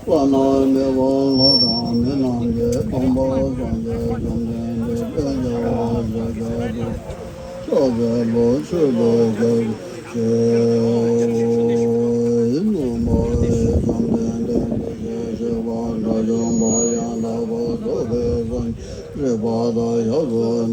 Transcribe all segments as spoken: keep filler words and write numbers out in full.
བླ་ན་མེད་པ་ལྷ་དང་མི་རྣམས་ཀྱིས་དམ་པ་སངས་རྒྱས་བཅོམ་ལྡན་འདས་དཔལ་རྒྱལ་བ་ཕྱག་བྱ་སྟེ། ཕྱག་འཚལ་ལོ། མཆོད་པར་བགྱི་ཞིང་གསོལ་བ་འདེབས་ཞིང་། བྱང་ཆུབ་སེམས་དཔའ་དགྲ་བཅོམ་པ་ཡང་དག་པར་རྫོགས་པའི་སངས་རྒྱས་རིག་པ་དང་ཞབས་སུ་ལྡན་པ།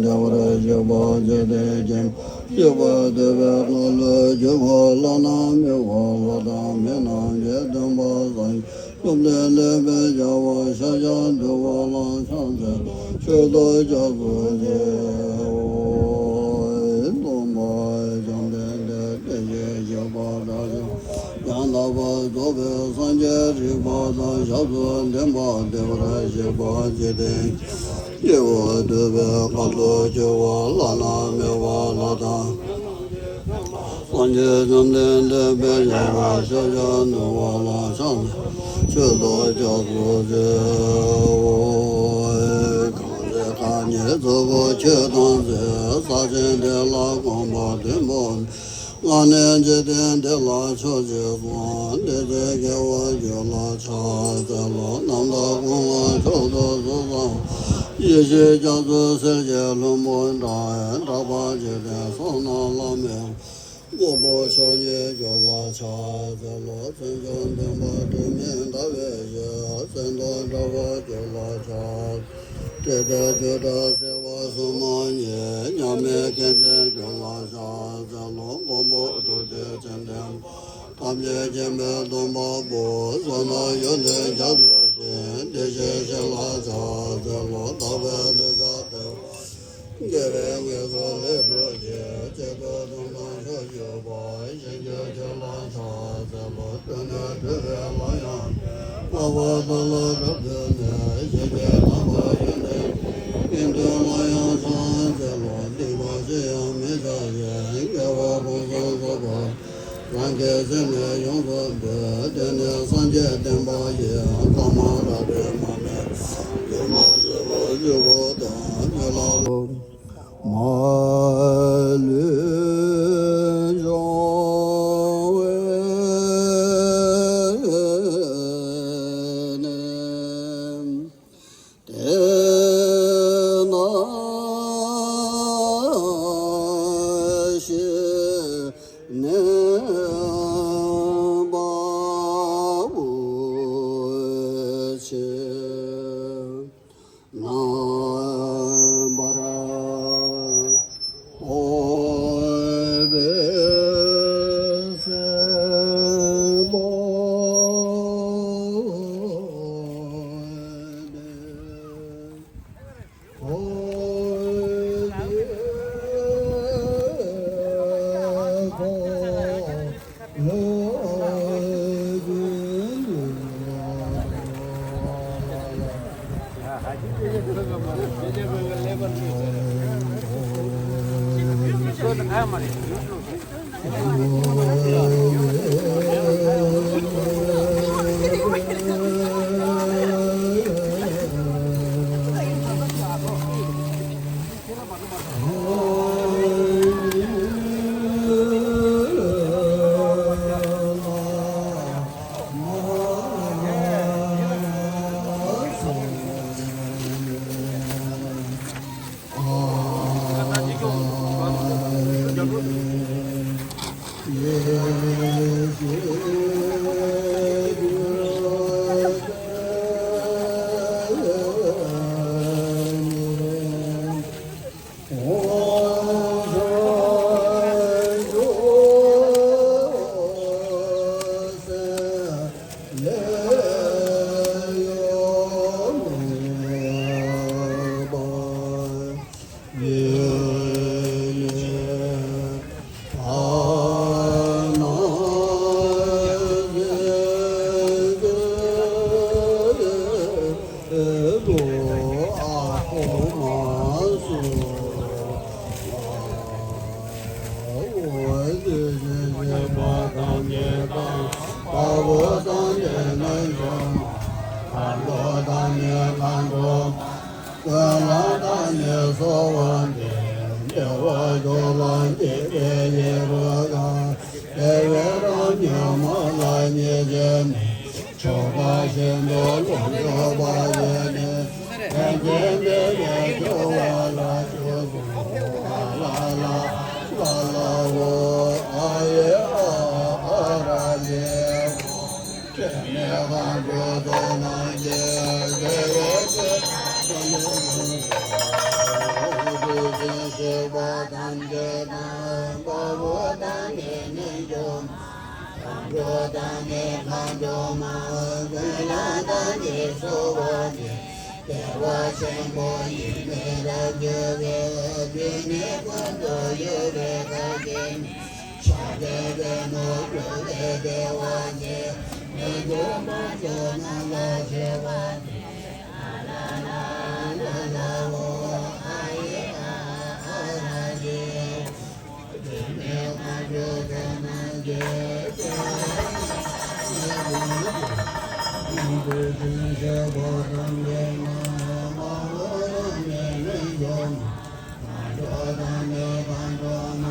བདེ་བར་གཤེགས་པ་འཇིག་རྟེན་མཁྱེན་པ། སྐྱེ་བ་འདས་པའི་ཁ་ལོ་སྒྱུ་མ་བླ་ན་མེད་པ་ལྷ་དང་མི་རྣམས་ཀྱིས་བསྟོད་པ། སངས་རྒྱས་བཅོམ་ལྡན་འདས་དཔལ་རྒྱལ་བ་ཤཱཀྱ་ཐུབ་པ་ལ་ཕྱག་འཚལ་ལོ། མཆོད་དོ་ཕྱག་འཚལ་ལོ། སྟོན་པ་བཅོམ་ལྡན་འདས་དེ་བཞིན་གཤེགས་པ་དགྲ་བཅོམ་ཡང་དག་པར་རྫོགས་པའི་སངས་རྒྱས་རིག་པ་དང་ཞབས་སུ་ལྡན་པ། བདེ་བར་གཤེགས་པ་འཇིག་རྟེན་སྐྱེ་བ་འདས་པའི་ཁ་ལོ་སྒྱུ་མ་བླ་ན་མེད་པ་ལྷ་དང་། སངས་རྒྱས་བཅོམ་ལྡན་འདས་དཔལ་རྒྱལ་བ་ཤཱཀྱ་ཐུབ་པ་ལ་ཕྱག་འཚལ་ལོ། མཆོད་དོ་ཕྱག་འཚལ་ལོ། གང་ཞིག་བདག་ཉིད་གཙོ་བོ་ཁྱོད་དང་མཛོད། ས་ཆེན་དེ་ལ་གོམ་པ་བདུན་པོ། སྔ་ནས་འཇིག་རྟེན་འདི་ལ་ཕྱོགས་བཅུ་སོང་། དེ་ཚེ་དགེ་བ་རྒྱུད་ལ་ཕྱག་འཚལ་ལོ། རྣམ་དག་སྐུ་ལྔ་མཆོག་ཏུ་གཟུགས་བཟང་། ཡེ་ཤེས་རྒྱ་མཚོ་གསེར་གྱི་ལྷུན་པོ་འདྲ། གྲགས་པ་འཇིག་རྟེན་གསུམ་ན་བླ་མེད། མགོན་པོ་མཆོག་བརྙེས་རྒྱུད་ལ་ཕྱག་འཚལ་ལོ། མཚན་མཆོག་བདུན་པ་དྲི་མེད་ཟླ་བའི་གཞི། གསེར་མདོག་འདྲ་བ་རྒྱུད་ལ་ཕྱག། ཏྲཊ་ཅུ་དྲ་སེ་བ་སུ་མ་ཉིད། མཉམ་མེད་མཁྱེན་བརྩེ་རྒྱུད་ལ་ཕྱག་འཚལ་ལོ། མགོན་པོ་ཐུགས་རྗེ་ཙནྡྲ། ཐམས་ཅད་མཁྱེན་པའི་སྟོན་པ་པོ། བསོད་ནམས་ཡོན་ཏན་རྒྱ་མཚོ་ཆེ། བདེ་གཤེགས་ཞི་ལ་ཕྱག་འཚལ་ལོ། དག་པའི་གདུལ་བྱ་བདེ་བ། དགེ་བའི་དངོས་སུ་ལེགས་གྲུབ་ཀྱི། གཅེར་བུ་དུང་དང་ཕྱོགས་བཅུ་པ། ཞིང་རྒྱུ་ཁྱོད་ལ་ཕྱག་འཚལ་ལོ། སྤྲུལ་ནས་སྤྲུལ་པའི་ལྷ་ཡང་། ལྷག་པར་བདག་ལ་རབ་གསོལ་ནས། ཞིང་རྒྱུ་དམ་པ་ཡོན་ཏན། དགེ་འདུན་ལ་ཡང་ཕྱག་འཚལ་ལོ། སྡིག་པ་ཅི་ཡང་མི་བྱ་ཞིང་། དགེ་བ་ཕུན་སུམ་ཚོགས་པ། རང་གི་སེམས་ནི་ཡོངས་སུ་འདུལ། དེ་ནི་སངས་རྒྱས་བསྟན་པ་ཡི། ཀ་མ་ར་ཏི་མ་མེད། སྒྱུ་མ་རྫོགས་པའི་སྤྲུལ་སྐུ་དང་། མི་ལ་ལོ། མ་ལུས་འབྱུང་བའི་ནི། དེ་ན་ཤེས་ནས་དཔའ་བོ་ཆེ། རྣམ་པར་དཔོག་པའི་ ཀུན་ལ་བདག་ཉིད་གསོལ་བ་འདེབས། བདེ་བ་འབྱོར་ལ་འཇིགས་པའི་ཡི་རོ་གང་། བདེ་བའི་རང་བཞིན་མ་ལ་ཉེས་བྱས་ནས། མཆོག་དང་ཞིང་དུ་ལོངས་སྤྱོད་པ་ཡི་ནི། ལྷན་ཅིག་བདེ་བའི་སྤྱོད་པ་ལ་སྤྱོད་དོ། ཨ་ལ་ལ་ལ་ལ་ཨོ། ཨ་ཡེ་ཨ་ཨ་ར་ལེ། དྲི་མེད་དཀར་པོ་དོ་སྣང་གིས། དགེ་བའི་བྱ་བ་ལ་སོགས་པ་ཐམས་ཅད་དང་། དཔའ་བོ་དང་ནི་རྣལ་འབྱོར་མ། མཁའ་འགྲོ་དང་ནི་མཁའ་འགྲོ་མ། ཀུན་ལ་བདག་ཉིད་གསོལ་བ་འདེབས། བདེ་བ་ཆེན་པོ་ཡིད་མི་བདེ་བར་སྤྱོད་པའི། སྡུག་བསྔལ་ཀུན་ཏུ་གཡོ་བའི་བཀའ་བརྒྱད་མའི། ཕྱག་རྒྱའི་པད་ནོར་བཀྲུ་བའི་བདེ་བ་ཆེ། མི་འགྱུར་དམར་ཕྱོགས་རྣམས་ལ་ཆེ་བ་སྟེ། ཨ་ལ་ལ་ལ་ལ་ཨོ། ཨ་ཡེ་ཨ་ཨ་ར་ལེ། དྲི་མེད་དཀར་པོ་དོ་སྣང་གིས། དེ་བཞིན་གཤེགས་པ་ཐམས་ཅད་ཀྱང་། དཔའ་བོ་དང་ནི་རྣལ་འབྱོར་མ། མཁའ་འགྲོ་དང་ནི་མཁའ་འགྲོ་མ།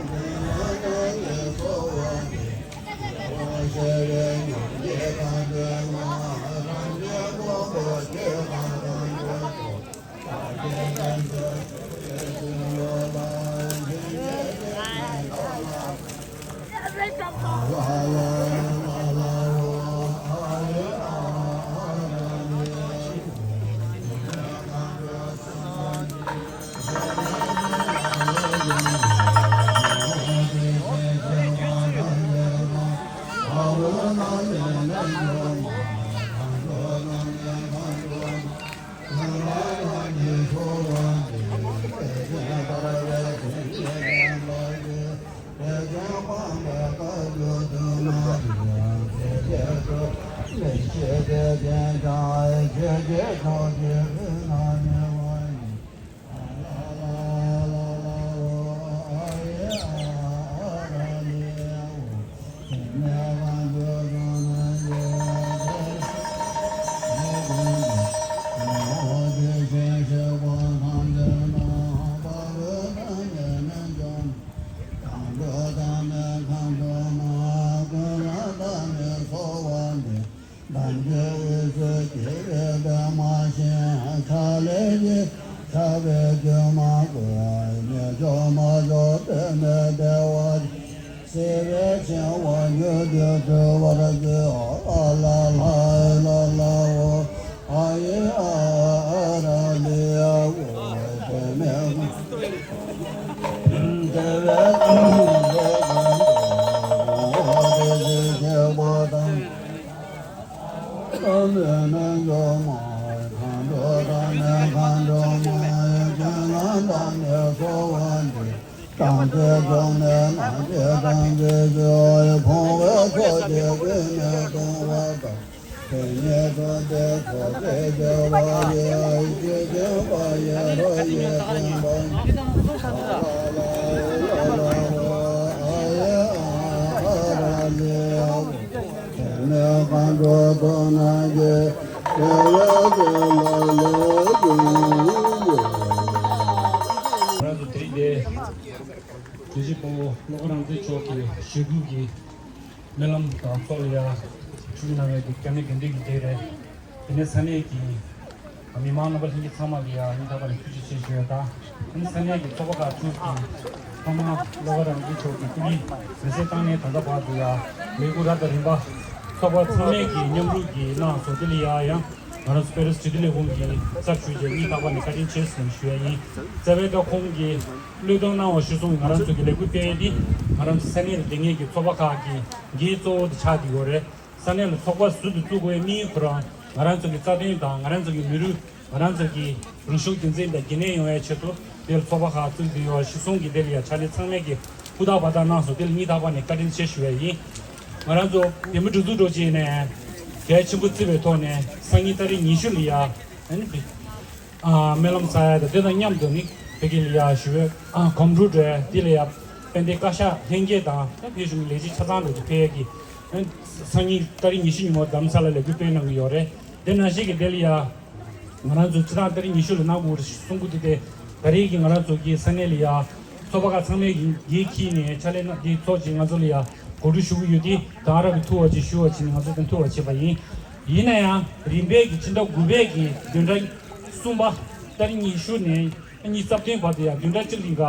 ཀུན་ལ་བདག་ཉིད་གསོལ་བ་འདེབས། བདེ་བར་གཤེགས་པའི་ཉམས་ཀྱི་ཐབས་མཁས་པ། ཐམས་ཅད་མཁའ་འགྲོ་མ། ཐམས་ཅད་མཁའ་འགྲོ་མ། ལམ་གྱི་འོད་ཟེར་སྐྱེ་བའི་པདྨ་བཞིན། ཕྱག་ལས་ཀྱི་ཕྱག་པའི་རྒྱུད་མ་བསྐུལ། ཉེས་སྐྱོན་མ་བྱུང་པདྨའི་བདེ་བ། བསིལ་བའི་ཆེ་བ་མྱུར་དུ་སྒྲོལ་བར་མཛོད། ཨ་ལ་ལ་ལ་ལ་ཨོ། ཨ་ཡེ་ཨ་ཨ་ར་ལི་ཨོ། དྲི་མེད་དཀར་པོ་དེ་བས་དེ་བཞིན་གཤེགས་པ་དང་། དང་ནི་རྣལ་འབྱོར་མ། མཁའ་འགྲོ་དང་ནི་མཁའ་འགྲོ་མ། ཀུན་ལ་བདག་ཉིད་གསོལ་བ་འདེབས། སངས་རྒྱས་འབྱུང་གནས་རྣམས་ཀྱི་དང་པོའི་རྒྱུ། ཕུང་པོའི་ཚོགས་ཀྱིས་ཀུན་ནས་གདུང་བ་དང་། དེ་ཉིད་དྲོད་འདི་ཚོགས་ཀྱི་རྒྱུ་བ་ཡི། ཇི་བཞིན་པ་ཡི་རོ་ཡི་བརྟེན་པ། ཨ་ལ་ལ་ལ་ལ་ མ་འགྲོ་དོ་ན་གེ་དེ་ལ་དེ་ལ་ལ་དུ་ཡོད། ང་ཚོ་དེ་རིང་འདིར་གྲོས་ཞིབ་པུའུ་བློ་དགའ་རང་བཙན་མཆོག་གི་ཞུ་སྐུལ་གྱི་སྨོན་ལམ་དང་ཚོགས་ལ་ཡ་ཞུ་གནང་བའི་གི་རྒྱ་མི་དགེ་འདུན་གྱི་སྡེ་རེད། དེ་ནས་ས་གནས་ཀྱི་མི་མང་རྣམ་པ་ལྷན་རྒྱས་ཚང་མ་ལ་ཡང་སྙིང་ཐག་པ་ནས་ཐུགས་རྗེ་ཆེ་ཞུ་ཡ་དང་། ཨ་ནི་ས་གནས་ཀྱི་ཚོགས་པ་ཁག་བཅུ་གི་ཚང་མ་བློ་དགའ་རང་བཙན་མཆོག་གི་སྐུ་ལུས་མེ་སྲེག་བཏང་ནས་ད་ལྟ་བར་དུ་ཡང་ལས་འགུལ་རབ་དང་རིམ་པ་ཚོགས་པ་ཚང་མས་ཀྱི་མཉམ་རུབ་ཀྱིས་གནང་སོང་། དེ་ལ་ཡང་ཡང་ང་རང་ཚོ་པེ་རིས་དྲིལ་བསྒྲགས་ལས་ཁུངས་ཀྱི་རྩར་ཞུས་རྗེས་སྙིང་ཐག་པ་ནས་བཀའ་དྲིན་ཆེ་ཞུ་ཡ་ཡིན། རྩ་བའི་ད་ཁོང་གིས་བློས་གཏོང་གནང་བ་གཞིར་བཟུང་གིས་ང་རང་ཚོ་གི་ལས་འགུལ་སྤེལ་ཡ་འདི་ང་རང་ཚོ་ས་གནས་ལ་སྡོད་མཁན་གྱི་ཚོགས་པ་ཁག་གི་འགན་གཙོ་བོ་དེ་ཆགས་བསྡད་ཡོད་རེད། ས་གནས་ལ་ཚོགས་པ་ཟུར་དུ་བཙུགས་དགོས་པའི་དམིགས་ཡུལ་ཁོ་རང་ང་རང་ཚོ་གི་རྩ་དོན་དང་ང་རང་ཚོ་གི་མི་རིགས། ང་རང་ཚོ་གི་རིག་གཞུང་རྒྱུན་འཛིན་དང་རྒྱུན་གནས་ཡོང་བའི་ཆེད་དུ་དེར་ཚོགས་པ་ཁག་བཙུགས་བསྡད་ཡོད། གཞིར་བཟུང་གི་དེ་ལ་ཡང་ཕྱག་ལས་ཚང་མས་ཀྱི་ཧུར་ཐག་འབད་ཐག་གནང་སོང་། དེ་ལ་སྙིང་ཐག་པ་ནས་བཀའ་དྲིན་ཆེ་ཞུ་བ་ཡིན། ང་རང་ཚོ་བོད་མི་སྒྲིག་འཛུགས་འགྲོ་ཆེད་ནས་གལ་ཆེན་པོ་བརྩི་བའི་ཐོག་ནས་སང་ཉིན་ཏ་རིག་ཉི་ཤུ་ལ་ཡ་ཨ་ནི་སྨོན་ལམ་ཚར་ཡ་དང་དེ་དང་མཉམ་དུ་ནི་བོད་ཀྱི་ལ་ཡ་ཞུ་བའི་གོམ་བགྲོད་འགྲོ་ཡ་དེ་ལ་ཡ་དཔལ་ལྡན་བཀའ་ཤག་ལྷན་རྒྱས་དང་ད་བོད་གཞུང་གི་ལས་བྱེད་ཆ་ཚང་འགྲོ་རྒྱུ་ཕེབས་ཡ་གི་སང་ཉིན་ཏ་རིག་ཉི་ཤུ་ཉིན་མོ་རྡ་རམ་ས་ལ་ལས་འགུལ་སྤེལ་གནང་གི་ཡོད་རེད། དེ་ནང་བཞིན་གྱི་དེ་ལ་ཡ། ང་རང་ཚོ་སྤྱི་བཏང་ཏ་རིག་ཉི་ཤུ་ལ་གནང་དགོས་རེད་གསུང་གི་འདུག་སྟེ། ད་རེས་ཀྱི་ང་རང་ཚོ་གི་ས་གནས་ལ་ཡ་ཚོགས་པ་ཁག་ཚང་མས་འགན་འཁྱེར་ནས་ཕྱག་ལས་གནང་དེ་ཚོགས་ཀྱིས་ང་ཚོ་ལ་ཡ་གོ་སྒྲིག་ཞུ་གི་ཡོད་དེ། ད་རང་གི་ཐུགས་བ་ཆེ་ཞུ་བ་བྱས་ནས་ང་ཚོ་དང་ཐུགས་བ་ཆེ་བ་ཡིན། ཡིན་ན་ཡང་རིམ་པས་ཀྱི་ཕྱི་ཟླ་དགུ་པའི་གི་བདུན་ཕྲག་གསུམ་པ་ཏ་རིག་ཉི་ཤུ་ནས་ཉི་ཤུ་རྩ་བདུན་བར་དུ་ཡ་བདུན་ཕྲག་གཅིག་རིང་ག་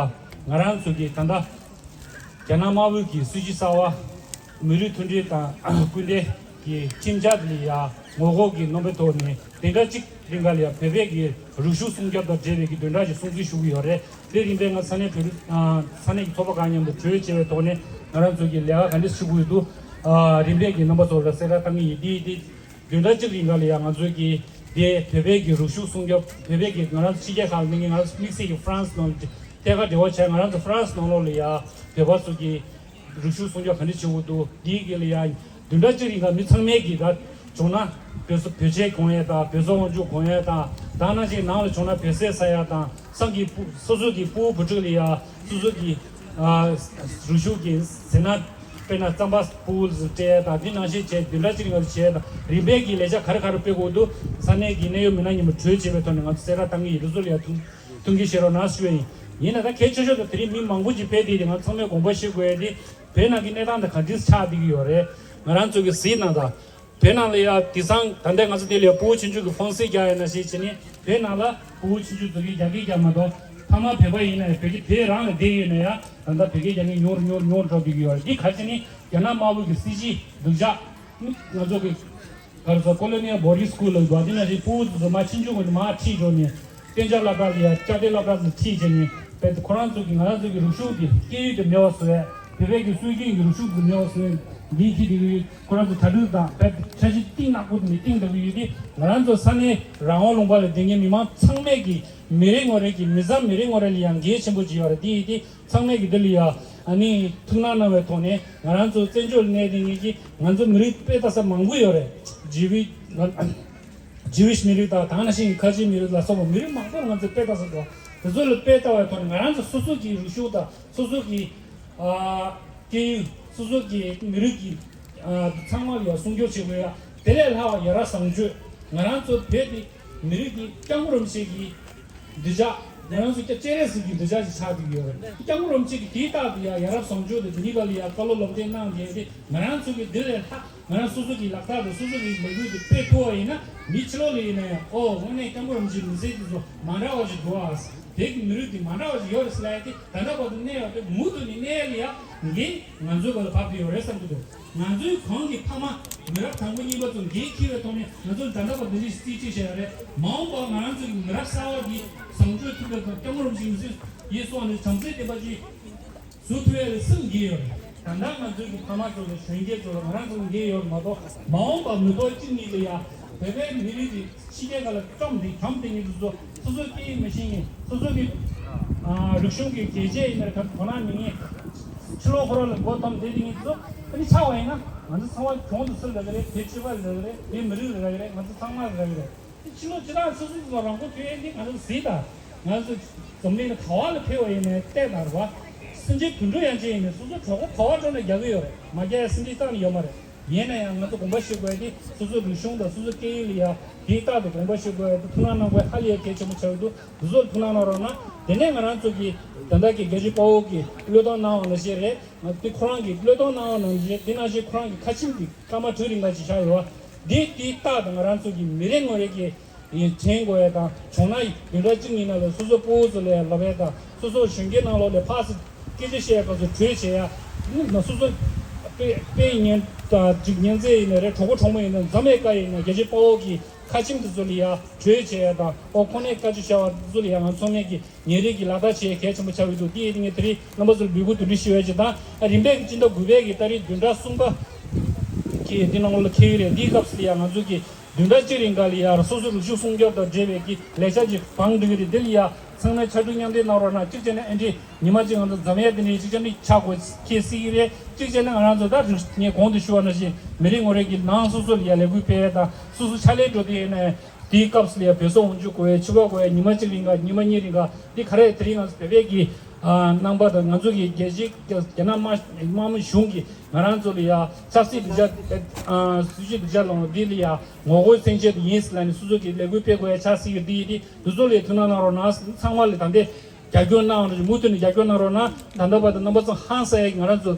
ང་རང་ཚོ་གི་ད་ལྟ་རྒྱ་ནག་དམར་པོའི་གི་སྲིད་ཇུས་གསར་བ། མི་རིགས་མཐུན་སྒྲིལ་དང་སྐུལ་འདེད་ཀྱི་ཁྲིམས་འཆར་དེ་ལ་ཡ་ངོ་རྒོལ་གྱི་རྣམ་པའི་ཐོག་ནས་བདུན་ཕྲག་གཅིག་རིང་ག་ལ་ཡ་བོད་པའི་གི་རིག་གཞུང་སྲུང་སྐྱོབ་དང་འབྲེལ་བའི་གི་བདུན་ཕྲག་ཅིག་སྲུང་བརྩི་ཞུ་གི་ཡོད་རེད། དེ་རིང་པས་ང་ས་གནས་བོད་རིགས་ས་གནས་ཀྱི་ཚོགས་པ་ཁག་མཉམ་དུ་གྲོས་བྱས་པའི་ཐོག་ནས་ང་རང་ཚོ་གི་ལས་ཀ་ག་འདྲ་ཞུ་གི་ཡོད་འདུག་རིམ་པས་ཀྱི་རྣམ་པ་ཚོ་ལ་གསལ་བསྒྲགས་གཏང་གི་ཡིན། འདི་འདི་བདུན་ཕྲག་གཅིག་རིང་ག་ལ་ཡ་ང་ཚོ་གི་དེ་བོད་པའི་གི་རིག་གཞུང་སྲུང་སྐྱོབ་བོད་པའི་གི་ང་རང་ཚོ་ཕྱི་རྒྱལ་ཁག་ལ་ང་རང་ཚོ་དམིགས་བསལ་གྱི་ཧྥ་རན་སི་ནང་ལ་ཐད་ཀར་འབྲེལ་བ་བྱས། ང་རང་ཚོ་ཧྥ་རན་སི་ནང་ལོགས་ལ་ཡ་བོད་པ་ཚོ་གི་རིག་གཞུང་སྲུང་སྐྱོབ་ག་འདྲ་བྱེད་དགོས་འདུག་འདིའི་སྒང་ལ་ཡ་བདུན་ཕྲག་གཅིག་རིང་ག་མི་ཚང་མས་ཀྱིས་ད་བྱུང་ན་བོད་ས་བོད་ཆས་གོན་ཡས་དང་བོད་ས་དབང་ཕྱུག་གོན་ཡས་དང་ད་ནང་བཞིན་ནང་ལ་བྱུང་ན་བོད་ཟས་ཟ་ཡས་དང་སང་གི་སྤུ་སོ་སོ་གི་སྤུ་བོ་བུ་ཕྲུག་ལ་ཡ་སོ་སོ་གི་ཨ་རིག་གཞུང་གི་ཟས་སྣ་དཔེར་ན་རྩམ་པ་སྤུ་བོ་ལ་སྤྲད་ཡས་དང་འདི་ནང་བཞིན་བྱས་བདུན་ཕྲག་གཅིག་རིང་ག་བྱས་དང་རིམ་པས་ཀྱི་ལས་འཆར་ག་རེ་ག་རེ་སྤེལ་དགོས་འདུག་ས་གནས་ཀྱི་གནད་ཡོད་མི་སྣ་མཉམ་དུ་གྲོས་བྱས་པའི་ཐོག་ནས་ང་ཚོ་གསལ་བསྒྲགས་གཏང་གི་ཡིན། འདི་ཚོ་ལ་ཡ་ཐུགས་མཐུན་རྐྱེན་བཞེས་རོགས་གནང་ཞུ་ཡ་ཡིན། ཡིན་ན་ད་གལ་ཆེ་ཤོས་དེ་དེ་རིང་མི་མང་པོ་ཅིག་ཕེབས་དེ་དེ་ང་ཚང་མས་དགོངས་པ་བཞེས་དགོས་ཡ་དེ་བོད་ནང་གི་གནས་སྟངས་དང་ག་འདྲ་ཆགས་བསྡད་ཀྱི་ཡོད་རེད། ང་རང་ཚོ་གི་གཟིགས་གནང་དང་། བོད་ནང་ལ་ཡ་དེང་སང་ད་ལྟ་ང་ཚོ་དེ་ལ་ཡ་ཕུ་བོ་ཆུང་ཆུང་གི་ཧྥོན་སེ་རྒྱག་ཡ་ན་ཞེས་བྱས་ནས་བོད་ནང་ལ་ཕུ་བོ་ཆུང་ཆུང་ཚོ་གི་རྒྱ་སྐད་རྒྱག་མ་གཏོགས་ཕ་མ་བོད་པ་ཡིན་ན་ཡང་བོད་སྐད་བོད་རང་ལ་བསྡད་ཡོད་ན་ཡང་ད་ལྟ་བོད་སྐད་རྒྱག་མཁན་ཉུང་རུ་ཉུང་རུ་ཉུང་རུ་འགྲོ་བསྡད་ཀྱི་ཡོད་རེད། འདི་ག་རེ་བྱས་ནས་རྒྱ་ནག་དམར་པོ་གི་སྲིད་ཇུས་སྡུག་ཅག་ནི་ང་ཚོ་གི་ག་རེ་ཟེར་ཀོ་ལོ་ནི་ཡལ་བོར་ཌིང་སི་ཀུལ་ལ་འགྲོ་བ་འདི་ནང་བཞིན་ཕྲུ་གུ་ཚོ་མར་ཆུང་ཆུང་ངུ་ནས་མར་ཁྲིད་འགྲོ་ནས་གཏན་འཇགས་སློབ་གྲྭ་ལ་ཡ་བཅའ་སྡོད་སློབ་གྲྭ་ཚོ་ཁྲིད་བྱས་ནས་དཔེ་ཁོ་རང་ཚོ་གི་ང་རང་ཚོ་གི་རིག་གཞུང་དེ་སྐད་ཡིག་དེ་མེད་པ་བཟོ་ཡ། བོད་པའི་གི་སྲོལ་རྒྱུན་གྱི་རིག་གཞུང་དེ་མེད་པ་བཟོ་ཡ་འདི་ཁྱེད་དེ་གི་ཁོ་རང་ཚོ་གྲ་སྒྲིག་དང་དཔེ་འཆར་གཞི་གཏིང་ནག་པོ་དེ་ནས་གཏིང་ཟབ་གི་ཡོད་དེ། ང་རང་ཚོ་ས་གནས་རང་དབང་ལུང་པ་ལ་བསྡད་མཁན་མི་མང་ཚང་མས་ཀྱི་མི་རེ་ངོ་རེ་གི་མི་ཚང་མི་རེ་ངོ་རེ་ལ་ཡང་འགན་ཆེན་པོ་ཅིག་ཡོད་རེད། དེ་ཡིན་དེ། ཚང་མས་ཀྱི་འདི་ལ་ཡ་ཨ་ནི་ཐུགས་སྣང་གནང་བའི་ཐོག་ནས་ང་རང་ཚོ་བཙན་བྱོལ་གནས་དེ་ངེད་ཀྱི་ང་ཚོ་མི་རིགས་དཔེ་ལྟ་ས་མང་པོ་ཡོད་རེད། ཇི་ཝི་ཇི་ཝིཤ་མི་རིགས་དང་དེ་ནང་བཞིན་ཁ་ཆེ་མི་རིགས་ལ་སོགས་པ་མི་རིགས་མང་པོར་ང་ཚོས་དཔེ་ལྟ་ས་འདུག་དེ་ཚོ་ལ་དཔེ་ལྟ་བའི་ཐོག་ནས་ང་རང་ཚོ་སོ་སོ་གི་རིག་གཞུང་དང་སོ་སོ་གི་ཨ་སྐད་ཡིག་སོ་སོ་གི་མི་རིགས་ཀྱི་ཨ་ཚང་མ་ལ་ཡ་སྲུང་སྐྱོབ་བྱེད་དགོས་ཡ། དེ་ལས་ལྷག་པ་ཡ་རབས་བཟང་སྤྱོད་ང་རང་ཚོ་བོད་དེ། མི་རིགས་འདི་སྐྱབས་མགོན་རིན་པོ་ཆེ་གི་གདུལ་བྱ། ང་རང་ཚོ་སྐྱབས་སྤྱན་རས་གཟིགས་ཀྱི་གདུལ་བྱ་ཞིག་ཆགས་བསྡད་ཡོད་རེད། སྐྱབས་མགོན་རིན་པོ་ཆེ་གིས་དེའི་རྟགས་དེ་ཡང་ཡ་རབས་བཟང་སྤྱོད་དེ་འདི་གཉིས་ཀ་ལ་ཡང་བཀའ་སློབ་སློབ་སྟོན་གནང་བསྡད་དེ། ང་རང་ཚོ་གི་འདི་ལས་ལྷག་ང་རང་སོ་སོ་གི་ལག་རྟགས་དང་སོ་སོ་གི་ལས་འགུལ་དེ་སྤེལ་ཐུབ་པ་ཡིན་ན། མི་ཕྱི་ལོགས་ལ་ཡིན་ན་ཡང་ཨོ་དངོས་གནས་སྐྱབས་མགོན་རིན་པོ་ཆེའི་མི་ཚེ་འདི་ཚོ་མ་འདྲ་བ་ཞིག་འདུག་ཨ། བོད་ཀྱི་མི་རིགས་འདི་མ་འདྲ་བ་ཞིག་ཡོད་རེད་ཟེར་ལབ་ཡ་དེ་ད་ལྟ་བར་དུ་གནས་ཡོད་དེ། མུ་མཐུད་ནས་གནས་ཡ་ལ་ཡ་འགན་ང་ཚོའི་སྒང་ལ་བབས་བསྡད་ཡོད་རེད་བསམ་གྱི་འདུག་ང་ཚོའི་གོང་གི་ཕ་མ་མི་རབས་དང་པོ་གཉིས་པ་ཚོ་འགན་འཁྱེར་བའི་ཐོག་ནས་ང་ཚོ་ད་ལྟ་བར་དུ་འདི་རྩིས་སྤྲོད་བྱས་ཡོད་རེད། མ་འོངས་པར་ང་རང་ཚོ་གི་མི་རབས་གསར་བ་འདི་བཟང་སྤྱོད་ཐུབ་པའི་ཐོག་སྐྱབས་མགོན་རིན་པོ་ཆེའི་གཟིགས་ཡིད་སོགས་ནས་བྱམས་བརྩེའི་བསྟན་པ་ཅིག་བཟོ་ཐུབ་ཡ་ལ་སེམས་འགན་ཡོད་རེད། ད་ལྟ་ང་ཚོའི་གི་ཕ་མ་ཚོ་ལ་གཞོན་སྐྱེས་ཚོ་ལ་ང་རང་ཚོ་ལ་འགན་ཡོད་རེད་མ་གཏོགས། མ་འོངས་པར་མི་ཐོག་གཅིག་གཉིས་ལ་ཡ་བོད་པའི་མི་རིགས་འདི་ཕྱི་རྒྱལ་ཁག་ལ་བཅོམ་སྟེ་བྱམས་བསྟེན་མཁན་དེ་ཚོ་སོ་སོའི་སྐད་ཡིག་མི་ཤེས་མཁན། སོ་སོ་གི་ཨ་རིག་གཞུང་གི་རྒྱལ་གཅེས་ཡིན་ན་རེད། ག་དོ་སྣང་མེད་མཁན། ཕྱི་ལོགས་ཁོ་རང་ལ་མགོ་འཐོམས་བསྡད་མཁན་དེ་ཚོ་ཨ་ནི་ཆགས་པ་ཡིན་ན། ང་ཚོ་ཚང་མ་གྱོང་དུ་སུ་ལ་རག་གི་རེད། བོད་སྤྱི་པ་ལ་རག་གི་རེད། བོད་མི་རིགས་ལ་རག་གི་རེད། ང་ཚོ་ཚང་མ་ལ་རག་གི་རེད། ཕྱི་ལོགས་ཅི་ལྟར་སོ་སོ་སོ་རང་མགོ་ཐོན་ཡས་འདི་ང་ཚོ་གཟིགས་དང་། ང་ཚོ་འཛམ་གླིང་ལ་ག་བ་ལ་ཕེབས་པ་ཡིན་ནའི་བལྟས་དང་རེད་བ། སེམས་ཅན་དུད་འགྲོ་ཡན་ཆད་ཡིན་ནའི་སོ་སོ་གྲོད་ཁོག་ག་བ་འགྲོ་ནའི་རྒྱག་གི་ཡོད་རེད། མ་རྒྱག་ཡ་སེམས་ཅན་རྩ་ནས་ཡོད་མ་རེད། ཡིན་ན་ཡང་ང་ཚོ་དགོངས་པ་བཞེས་དགོས་ཡ་དེ་སོ་སོའི་རིག་གཞུང་དང་སོ་སོའི་སྐད་ཡིག་ལ་ཡ་དེའི་རྟག་ཏུ་དགོངས་པ་བཞེས་དགོས་ཡ་དེ་ཐུགས་སྣང་གནང་དགོས་ཡ་ཧ་ལས་ཡ་གལ་ཆེན་པོ་ཆགས་ཡོད་འདུག་འདི་ཚོར་ཐུགས་སྣང་གནང་རོགས་གནང་། དེ་ནས་ང་རང་ཚོ་གི་ད་ལྟ་གི་རྒྱལ་གཅེས་དཔའ་བོ་གིས་བློས་གཏོང་གནང་བ་ནང་བཞིན་རེད། ང་དེ་ཁོ་རང་གིས་བློས་གཏོང་གནང་བ་ནང་བཞིན་དེ་ནང་བཞིན་ཁོ་རང་གི་ཁ་ཆེམས་ཀྱི་སྐར་མ་དྲུག་རིང་ག་ཅིག་བཞག་ཡོད་པ། འདི་དེའི་རྟག་ཏུ་ང་རང་ཚོ་གི་མི་རེ་ངོ་རེ་གི་ཡིན་དྲན་དགོས་ཡ་དང་བྱུང་ན་བདུན་ཕྲག་གཅིག་གཉིས་ནང་ལ་སོ་སོ་སྤོ་བོ་ཚོ་ལ་ཡ་ལབ་ཡ་དང་སོ་སོ་གཞོན་སྐྱེས་ནང་ལོགས་ལ་ཕར་ཚུར་སྐད་ཆ་བཤད་ཡ་སྐབས་སུ་གྲོས་བྱེད་ཡ། ནི་ན་སོ་སོ་དཔེ་དཔེ་ཉན་དང་ཅིག་ཉན་ཚད་ཡིན་ན་རེད། གྲོགས་པོ་གྲོགས་མོ་ཡིན་ན་འཛམ་བུའི་སྐད་ཡིན་ན་རྒྱལ་གཅེས་དཔའ་བོ་གི་ཁ་ཆེམས་དེ་ཚོ་ལ་ཡ་གྲོས་བྱེད་ཡ་དང་ཨོ་ཁོ་ནས་བཀའ་ཆོས་བྱ་བ་དེ་ཚོ་ལ་ཡ་ང་ཚོ་ཚང་མས་ཀྱི་ཉིན་རེ་གི་ལག་བསྟར་བྱེད་ཡ་གལ་ཆེན་པོ་ཆགས་ཀྱི་འདུག་དེ་ཡིན་ངས་དེ་རིང་རྣམ་པ་ཚོར་འབོད་སྐུལ་དེ་འདྲ་ཞུ་ཡ་ཅིག་དང་ཨ་རིམ་པས་ཀྱི་སྤྱི་ཟླ་དགུ་པའི་གི་ཏ་རིག་བདུན་ཕྲག་གསུམ་པ་གི་འདི་ནང་ལ་འཁེལ་གྱི་རེད། འདིའི་སྐབས་སུ་ལ་ཡ་ང་ཚོ་གི་བདུན་ཕྲག་གཅིག་རིང་ག་ལ་ཡ་སོ་སོ་རིག་གཞུང་སྲུང་སྐྱོབ་དང་འབྲེལ་བའི་གི་ལས་འཆར་ཅིག་བང་སྒྲིག་གི་རེད། འདི་ལ་ཡ་ཚང་མས་ཕྱར་གྲུ་མཉམ་འདེགས་གནང་རོགས་གནང་། གཅིག་བྱས་ན་ཨེ་འདྲི་ཉི་མ་གཅིག་ང་ཚོ་འཛམ་ཡ་འདི་འདྲའི་གཅིག་བྱས་ན་ཆག་སྒོ་འཁེལ་སྲིད་ཀྱི་རེད། གཅིག་བྱས་ན་ང་རང་ཚོ་ད་རིག་ངས་གོང་དུ་ཞུ་བ་ནང་བཞིན་མི་རེ་ངོ་རེ་གི་ནང་སོ་སོ་ལ་ཡ་ལས་འགུལ་སྤེལ་ཡ་དང་སོ་སོ་ཕྱག་ལས་འགྲོ་དུས་ཡིན་ན། དེའི་སྐབས་སུ་ལ་ཡ་བོད་སོག་འོག་འཇུག་དགོས་ཡ་ཕྱུ་པ་དགོས་ཡ་ཉི་མ་གཅིག་རིང་ག་ཉི་མ་གཉིས་རིང་ག་འདི་ག་རེ་དེ་རིང་ང་ཚོ་བོད་པའི་གི་རྣམ་པ་དང་ང་ཚོ་གི་རྒྱལ་སྤྱི་རྒྱ་ནག་དམར་དམར་མོ་གཞུང་གིས་ང་རང་ཚོ་ལ་ཡ་ཆབ་སྲིད་སྡིངས་ཆ་སྲིད་ཇུས་སྡིངས་ཆ་ལོངས་འདི་ལ་ཡ་ངོ་རྒོལ་སེམས་ཅན་དེ་ཡིན་ཟེར་ལ་ནི་སོ་སོ་གི་ལས་འགུལ་སྤེལ་དགོས་ཡ་ཆབ་སྲིད་ཀྱི་འདི་ཡི་དེ་འདི་ཚོ་ལ་ཐུགས་སྣང་གནང་རོགས་གནང་། ཚང་མ་ལ་ད་ལྟའི་རྒྱབ་སྐྱོར་གནང་རོགས། མུ་མཐུད་ནས་རྒྱབ་སྐྱོར་གནང་རོགས་གནང་། ད་ལྟ་བར་དུ་རྣམ་པ་ཚོ་ཧང་སང་ཡ་གི་ང་རང་ཚོ་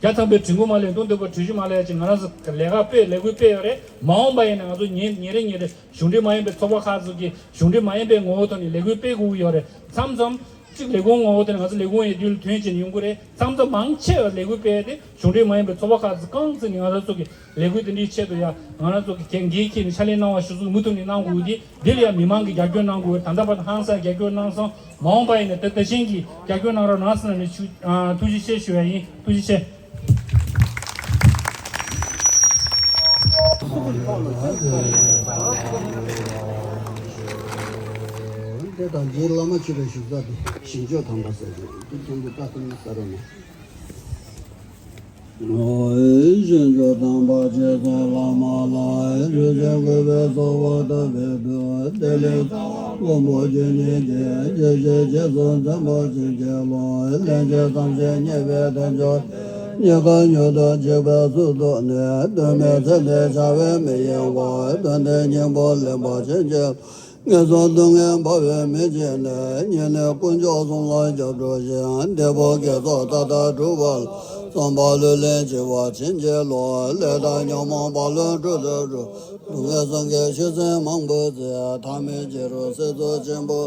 བརྒྱ་ཐམ་པའི་གྲི་མགོ་མ་ལེན་དུང་ལྡན་པ་གྲི་ཤུ་མ་ལེན་ཡ་ཅིག་ང་རང་ཚོ་ལས་ཀ་སྤེལ་ལས་འགུལ་སྤེལ་ཡོད་རེད། མ་འོངས་པ་ཡིན་ན་ང་ཚོ་ཉིན་ཉིན་རེ་ཉིན་རེ་གཞུང་འབྲེལ་མ་ཡིན་པའི་ཚོགས་པ་ཁག་ཚོ་གི་གཞུང་འབྲེལ་མ་ཡིན་པའི་ངོ་བོ་ཐོག་ནས་ལས་འགུལ་སྤེལ་དགོས་ཀྱི་ཡོད་རེད། མཚམས་མཚམས་གཅིག་ལས་ཁུངས་ངོ་བོ་དེ་ནི་ང་ཚོ་ལས་ཁུངས་ཡིན་དུས་ལ་དོན་བྱེད་ནས་ཡོང་གི་རེད། མཚམས་མཚམས་མང་ཆེ་བ་ལས་འགུལ་སྤེལ་ཏེ་གཞུང་འབྲེལ་མ་ཡིན་པའི་ཚོགས་པ་ཁག་ཚོ་རྐང་བཙུགས་ནས་ང་རང་ཚོ་གི་ལས་འགུལ་དེ་འདྲའི་ཆེད་དུ་ཡང་ང་རང་ཚོ་གི་འགན་འཁྱེར་ནས་ཕྱག་ལས་གནང་བ་ཞུ་ཚུལ་མུ་མཐུད་ནས་གནང་དགོས་ཏེ། འདི་ལ་ཡང་མི་མང་གི་རྒྱབ་སྐྱོར་གནང་དགོས། ད་ལྟ་བར་དུ་ཧང་སང་རྒྱབ་སྐྱོར་གནང་སོང་། མ་འོངས་པ་ཡིན་ན་དེ་དེ་བཞིན་གྱི་རྒྱབ་སྐྱོར་གནང་རོགས་གནང་ཟེར་ནས་ཞུ། ཨ། ཐུགས་རྗེ་ཆེ་ཞུ་བ་ཡིན། ཐུགས་རྗེ་ཆེ། དེ་དང་འདིའི་བླ་མ་མཆོད་པའི་བཞུགས་ས་དེ་ཞིང་སྤྱོད་དམ་པ་ཟེར་གྱི་འདི་ཁྱེད་ཀྱིས་ལྟ་ཐུབ་ན་ས་རོགས་གནང་། ཞིང་སྤྱོད་དམ་པ་རྗེ་བཙུན་བླ་མ་ལ་རིན་ཆེན་གུས་པས་གསོལ་བ་བཏབ་པའི་མཐུས། བདེ་ལེགས་མགོན་པོ་ཁྱེད་ཉིད་ཀྱིས། རྗེ་བཞིའི་རྗེ་བཙུན་བཙན་པོ་བྱིན་གྱིས་རློབས། སླན་ཆད་བསམ་ཤེས་རྙེད་པའི་དལ་འབྱོར་ཏེ། རྙེད་དཀའ་མྱུར་དུ་འཇིག་པའི་གཟུགས་ཐོབ་ནས། གདོད་མའི་ཚེ་འདིར་བྱ་བའི་མི་ཡི་འོག་དོན་ལྡན་སྙིང་པོར་ལེན་པར་བྱིན་གྱིས། ངན་སོང་སྡུག་བསྔལ་འབར་བའི་མི་ཕྱེད་ནས། ཉེ་གནས་དཀོན་མཆོག་གསུམ་ལ་སྐྱབས་འགྲོ་ཞིང་། འདས་པོ་དགེ་ཚོགས་མཐའ་དག་སྒྲུབ་པ་ལ། བསམ་པ་ལྷུར་ལེན་བྱེད་པར་བྱིན་གྱིས་རློབས། ལས་དང་ཉོན་མོངས་པ་ལྷུན་གྲུབ་ཏུ་གྲོལ། སྡུག་བསྔལ་སེམས་ཀྱི་ཆུ་སྲིན་མང་པོ་ཚེ། ཐ་མལ་སྐྱེ་རུ་སྲིད་མཚོ་ཆེན་པོ།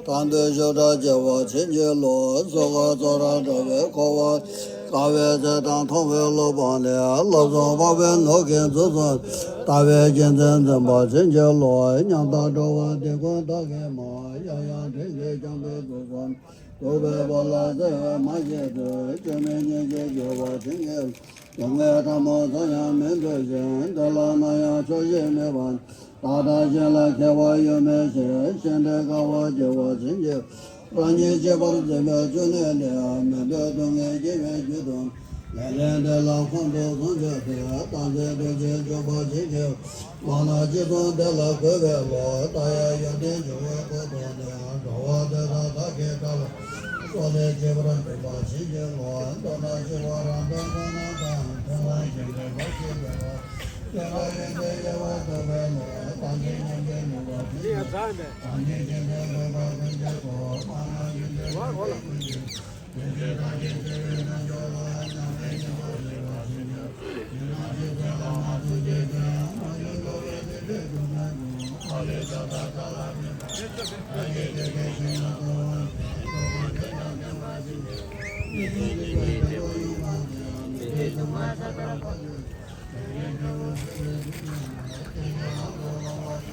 དང་དུ་ཤུགས་དྲག་སྐྱེ་བར་བྱིན་གྱིས་རློབས། སོ་ཀ་ཙོ་ར་འདྲ་བའི་འཁོར་བ། དཀའ་བའི་ཚེ་དང་མཐོང་བའི་བློ་སྤངས་ནས། བསླབ་གསུམ་འཕགས་པའི་ནོར་གྱིས་འཛིན་སོང་། ལྟ་བའི་རྒྱལ་མཚན་འཛིན་པར་བྱིན་གྱིས་རློབས། ཉམ་ཐག་འགྲོ་བ་སྡིག་ཀུན་དག་གི་དམག་ཡང་ཡང་བསྒྲིལ་ཏེ་བསྐྱངས་པའི་གཟུགས་སམ། གདུག་པའི་སྦུབས་ལ་གསོད་པའི་དམག་གིས་བསྡུས། སྐྱོན་མེད་ཉིད་ཀྱིས་རྒྱལ་བར་བྱིན་གྱིས། སྡུག་བསྔལ་ཕྲ་མོ་ཙམ་ཡང་མི་འདོད་ཅིང་། བདེ་བླག་ན་ཡང་ཆོག་ཤེས་མེད་པ། བདག་དང་གཞན་ལ་ཁྱད་པར་ཡོད་མེད་ཤེས། ཤེས་འདོད་དགའ་བ་སྐྱེ་བར་བྱིན་གྱིས། རང་ཉིད་གཅེས་པར་འཛིན་པའི་སྤྱོད་ལས་ལས། མི་འདོད་སྡུག་བསྔལ་སྐྱེ་བའི་རྒྱུ་དང་། ལས་ལས་འདས་ལ་ཁོང་དུ་བཟུང་བྱས་ཏེ། བདག་འཛིན་སྡུག་བྱེད་འཇོམས་པར་བྱིན་གྱིས། མ་ན་ཅི་གསུང་དེ་ལ་གུས་པས་ཀློག །རྟག་ཡང་ཡོན་ཏན་འབྱུང་བའི་སྒོ་ཐོག་ནས། འགྲོ་བ་དེ་དག་བདག་གིས་དགའ་བའི། སྲོག་ལས་གཅེས་པར་འཛིན་པར་བྱིན་གྱིས་རློབས། མདོར་ན་འཆི་བ་རང་དོན་ཁོ་ན་དང་། མཐོང་བ་གཞན་དོན་མ་མཆིས་པའི་བར། སྐྱེ་བ་ཡོན་ཏན་དབྱེ་བ་དག་པའི་ལུགས། བདག་འཛིན་ཉམས་ཀྱིས་ནུབ་པར་བྱིན་གྱིས། གང་ཞིག་གཞན་དོན་དགོས་པ་ཀུན་གྱི་ཐོག །སྤང་བླང་རྒྱུན་དུ་བྱེད་པའི་ཀུན་གྱི། དེ་ཚེ་བདག་གིས་བརྩེ་བའི་རྣལ་འབྱོར་ལ། ཉམས་ལེན་སྙིང་པོར་བྱེད་པར་བྱིན་གྱིས། ཡུལ་ན་ཅི་མཛད་བླ་མ་ཐུགས་རྗེ་ཅན། མ་གྱུར་འགྲོ་བའི་སྡིག་སྒྲིབ་ཀུན་དག་ཀུན། ཨ་ལས་ཤ་སྟག་ཁྲག་ལ་མི་འབབ། བདག་གིས་བསྐྱེད་པའི་བཤེས་གཉེན་ཐུབ་པ་ཡིས། འགྲོ་ཀུན་དོན་དམ་མཁྱེན་པར་བྱིན་གྱིས། མི་ཚེ་སྡིག་པའི་རྒྱལ་པོ་ཡོངས་བསྐོར་ཏེ། མི་ཚེ་སྡུག་བསྔལ་ས་མཐར་ཕབ་གྱུར་ཅིག །དེ་ཡི་འབྲས་བུ་ཐོབ་པའི་ཕྱིར་ན། དེ་ཡི་ལམ་དུ་བླང་བར་